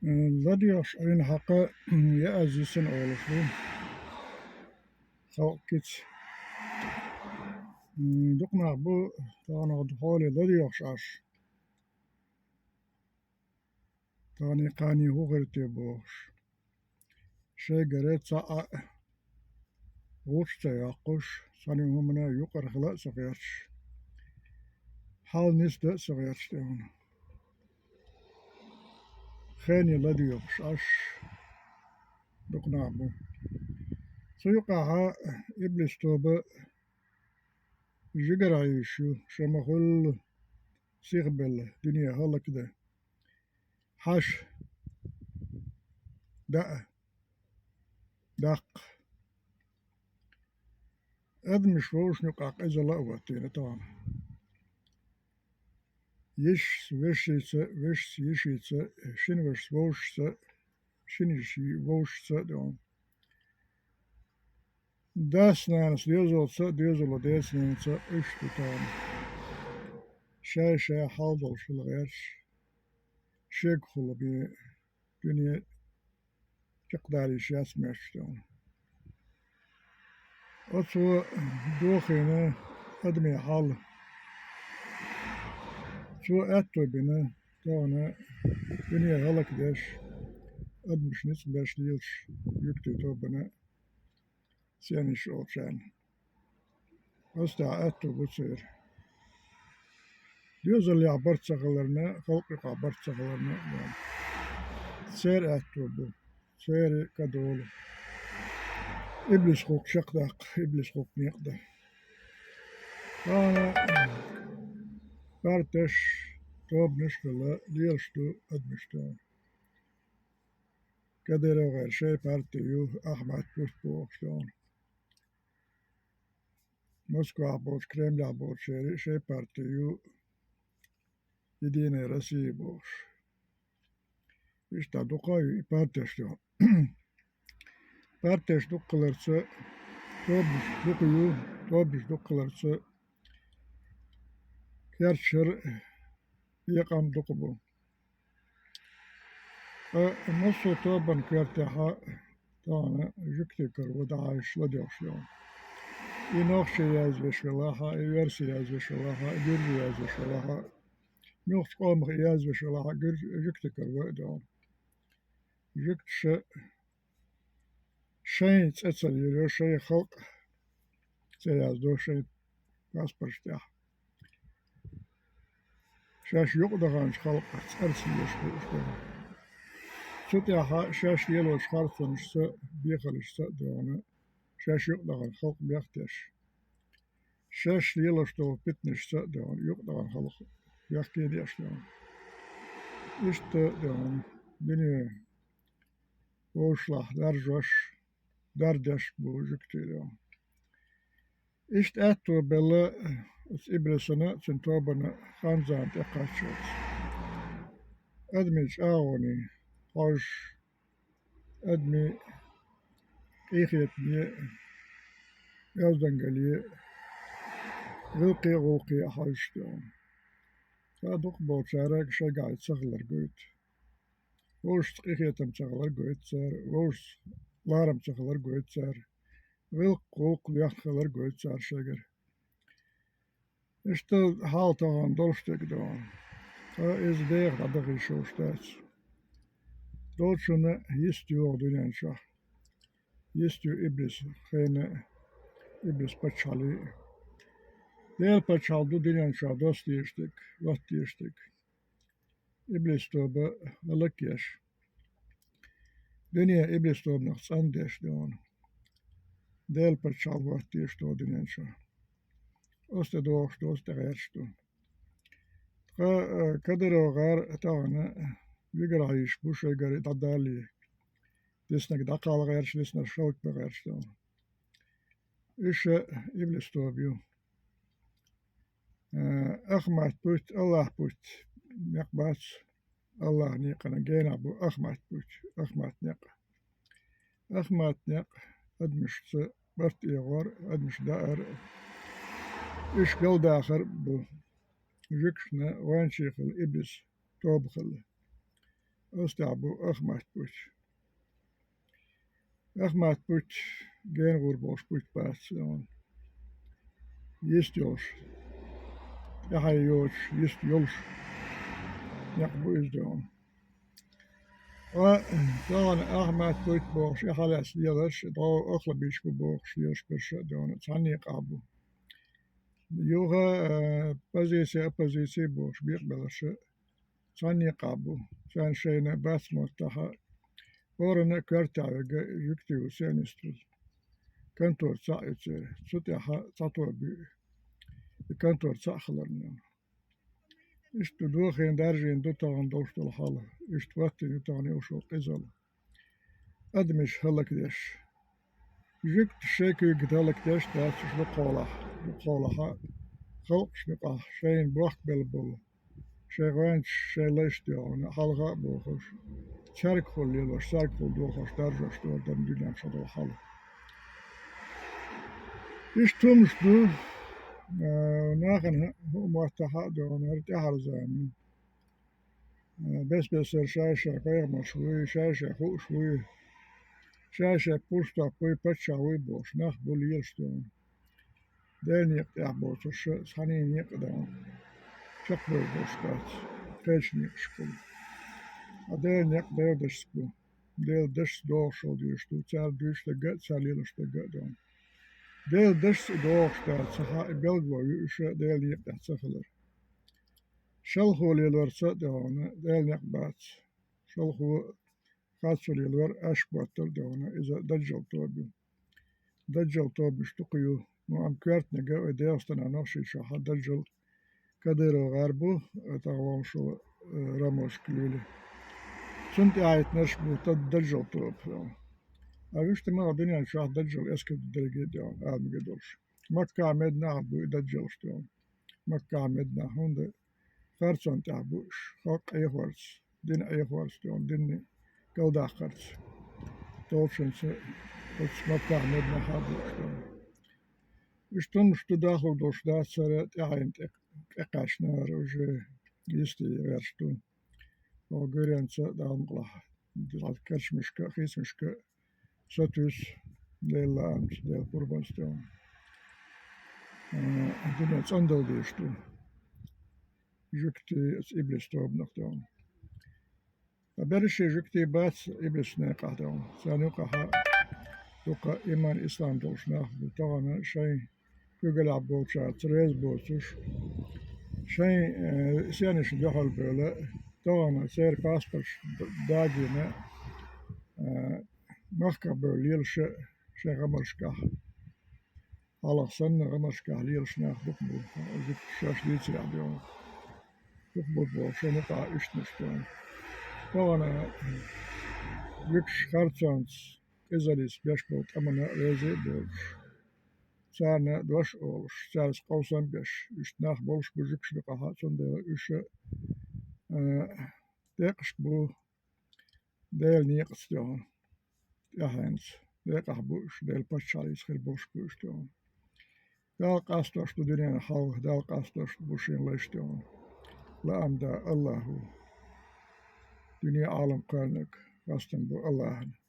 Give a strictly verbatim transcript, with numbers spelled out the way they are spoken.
ЛадоьгӀаш Ӏуйна хьакха яа аз йисина олуш ду. Халкъ кица. Дукха нах бу, тахана хьоле ладоьгӀаш Ӏаш. Тахана кхане хӀун хир те бохуш. Шайгара цхьа а гӀулч ца йоккхуш, цхьана хӀуманна юкъара хила а ца гӀерташ, хьал нисда а ца гӀерташ тӀе вуна. Хене ладоьгӀаш Ӏаш дукха нах бу. Цу юкъахьа иблис тоба жигара Ӏийш ю, ша ма-хуьллу сихбелла дуьне хӀаллакдан. Хьаша даа, даккха. Адамаш вовшашна юкъахь къизалла а ваттийна тахана. Йишас вешица, вешас йишица, шина вашас вовшашца, шина йишас вовшашца а ду. Дас-нанас доьзалца а, доьзало дас-нанаца а уьш ду тахана. Шай-шай хьал долуш хила гӀерташ, шегахула бен дуьне чекхдалийша яц моьттуш тахана. Оцо дохийна адамийн хьал. Цо аьтто бина тахана дуьне хӀаллакдеш, адамаш ницкъ беш лелаш жуьгтийн тобана сенаш олучарна. Аса тӀехь аьтто бу церан. Доьзалехь барт ца хиларна, халкъ юкъахь барт ца хиларна а бен. Церан аьтто бу, церан кадолу. Иблис гӀуллакх чекхдаккха, иблис гӀуллакх некъа дан. Тахана партеш, тобанаш а хилла лелаш ду адамаш тахана. Кадыровгара шайн парти ю, Ахмат-Путь бохуш тахана. Москвахь болчу, Кремлехь болчеран шайн парти ю, Единая Россия бохуш. Иштта дукха а ю и партеш ю. Партеш дукха хиларца, тобанаш дукха ю, тобанаш дукха хиларца, керчара бекъам дукха бу. Ткъа массо а тобанан коьртехь тахана жуьгтийн каро дӀахьаьжча ладоьгӀуш ю. И нохчий язвеш велахь а, и оьрсий язвеш велахь а, и гуьржий язвеш велахь а, муьлххачу къомах и язвеш велахь а, гуьрж-, жуьгтийн каро а ду. Жуьгташа шайн цӀе ца лелайо, шайн халкъан цӀе яздо шайн паспорташ тӀехь. Шаьш юкъадаханчу халкъан цӀарца лелаш хууш ду. Цу тӀехь шаьш лелочу харцонашца а, бехалашца а доьгӀна, шаьш юкъадахана халкъ бехтеш. Шаьш лелош долу питанашца а доьгӀна, юкъадахана халкъ бехке а деш доьгӀна. Иштта а доьгӀна, дуьне вовшашлахь даржош, дарждеш бу жуьгтий доьгӀна. Иштта аьтто белла оцу иблисана а, цуьнан тобанна а хан-зама тӀекхаччалц. Адамийн чӀагӀонийн хьожуш, адамийн къинхетаме а, оьздангалле а, гӀиллакхе а, гӀуллакхе а хьожуш ду. Ткъа дукхахболчара шайгахь ца хилар гойту. Вовшашца къинхетам ца хилар гойту цара, вовшашца ларам ца хилар гойту цара, гӀиллакх-гӀуллакх бехна хилар гойту цара шайгара. Иштта хьал тахана долуш дерг ду. Ткъа иза деха дӀадахийта йиш йолуш дац. Долчунна йист ю дуьнен чохь. Йист ю иблис хенан а, иблис пачхьаллин а. Делан пачхьалкх ду дуьнен чохь доссадеш дерг, латтадеш дерг. Иблис тоба хӀаллакъеш. Дуьне иблис тобанах цӀандеш ду хьуна. Делан пачхьалкх хӀоттийша ду дуьнен чохь. Оцу тӀе догӀуш ду, оцу тӀе гӀерташ ду. Ткъа, э, Кадыров гӀар тахана вигара Ӏийш бу, шайгара дӀадалле, диснарг дӀакхалла гӀерташ, диснарг шалкбан гӀерташ ду. Уьш а иблис тоба ю. Э, Ахмат-Путь, Аллах-Путь некъ бац, Аллах некъана генахь бу Ахмат-Путь, Ахмат некъ. Ахмат некъ адамашца барт эгӀор, адамаш даар, уьш галдахар бу. Жуьгташна вайначехула иблис тоба хилла. Ас тӀехь бу Ахмат-бутт. Ахмат-бутт, Гена-гӀур бохуш бутт бац, дона. Йист йолуш, тӀаьхье йоцуш, йист йолуш некъ бу иза, дона. Ткъа тахана Ахмат-бутт бохуш, и хьалаьцна леларш, дӀо ахлабийш бу бохуш, лелаш берш а, дона, цхьана некъахь бу. Юха, э, позиция, оппозиция бохуш, бекъабеларш а цхьана некъахь бу. Царна шайна бац моттахь а, хӀоранна а коьртехь верг жуьгти ву, сионист ву. Контора цхьаъ ю церан. Цу тӀехь цхьа тоба ю. И контора цхьаъ хиларна. Иштта дохийна, даржийна ду тахана долуш долу хьал. Иштта хӀоттийна ю тахана йолуш йолу къизалла. Адамаш хӀаллакдеш. Жуьгташа шайн куьйга хӀаллакдеш дац уьш дукхахьолахь, дукхахьолахь а, халкъашна юкъахь шайна бохкабелла болу, шайн гӀоьнчаш, шайн лайш, дона, хьалха а бохуш, цаьргахула лелош, цаьргахула дохош, даржош, дона, дуьнен чохь долу хьал. Иштта хӀуманаш ду, а, нахана хӀуъа моттахь а, дона, хӀара тӀаьхьара зама. Бес-бесара шай-шай пайхамарш вуй, шай-шай хууш вуй, шай-шай пурстоп вуй, паччахь вуй бохуш нах бу лелаш, дона. Делан некъа тӀехь боцурш а цхьаьна некъа, дона, чекхбевр болуш бац, кхечу некъашкахула. Ткъа Делан некъ Делан дашца бу. Делан дашца догӀуш хила дезаш ду, цара дуьйцуш дерг а, цара лелош дерг а, дона. Делан дашца и догӀуш дац, ца хаьа, и билгало ю уьш а Делан некъа тӀехь ца хилар. Шалхо лелорца а, дона, Делан некъ бац. Шалхо харцо лелор, аш боттар а, дона, иза даджал тоба ю. Даджал тобанаш дукха ю. Ну, амма коьртаниг а вай ДегӀастанан Нохчийчохь а даджал Кадыров гӀар бу, тӀаккха вовшал, э, Рамошка лийли. Цунна тӀаьхьахӀиттинарш бу тад даджал тоба, дона. А вуьшта ма дуьнен чохь даджал эскар ду дерриге а, дона, ала мегар долуш. Маккахь, Мединахь а бу и даджалш, дона. Маккахь, Мединахь, хӀунда харцонна тӀехь бу уьш, халкъ Ӏехорца, дин Ӏехорца, дона, динна галдаккхарца. Толчунца оцу Маккахь, Мединахь а бу уьш, дона. Иштта хӀуманаш ду, дахлур долуш дац, цара тӀаьхьенна тӀе, тӀекхаьчнера уже йисте гӀерташ ду. Оха гуьйренца а, Дала мукъалахь, карчамашка а, хийцамашка а сатуьйсу Делан лаамца, Делан къурбанца, дона. А, дуьне цӀандала дезаш ду жуьгтий оцу иблис тобанах, дона. Ткъа берриш а жуьгтий бац иблис некъахь, дона. Царна юкъахь а дукха иман, ислам долуш нах бу, тахана шайн куьйгаллехь болчарца реза боцуш, шайн, э, сионисташна дуьхьал бевлла, тахана церан паспорташ д-, дагийна, э, махках бевлла лелаш а шайн гӀамаршкахь, хьалха санна гӀамаршкахь лелаш нах дукха бу, жуьгташа шаьш дийцарехь, дона. Дукха бу боху шайн юкъахь уьстагӀаш, дона. Тахана жуьгташа харцонца, къизаллица беш болу тӀамана реза а боцуш, царна дош а олуш, цаьрца къовсам а беш, иштта нах болуш бу жуьгташна юкъахь а, цундела уьш а, а, декъаш бу Делан некъаца, дона, тӀаьхьенца. Декъахь бу уьш, Делан паччахьаллица хир болуш бу уьш, дона. Дала къастош ду дуьненан хьал, Дала къастош бу шен лайш, дона. Лаам да АллахӀ ву. Дуьне, Ӏалам кхоьллинарг хастам бу АллахӀана.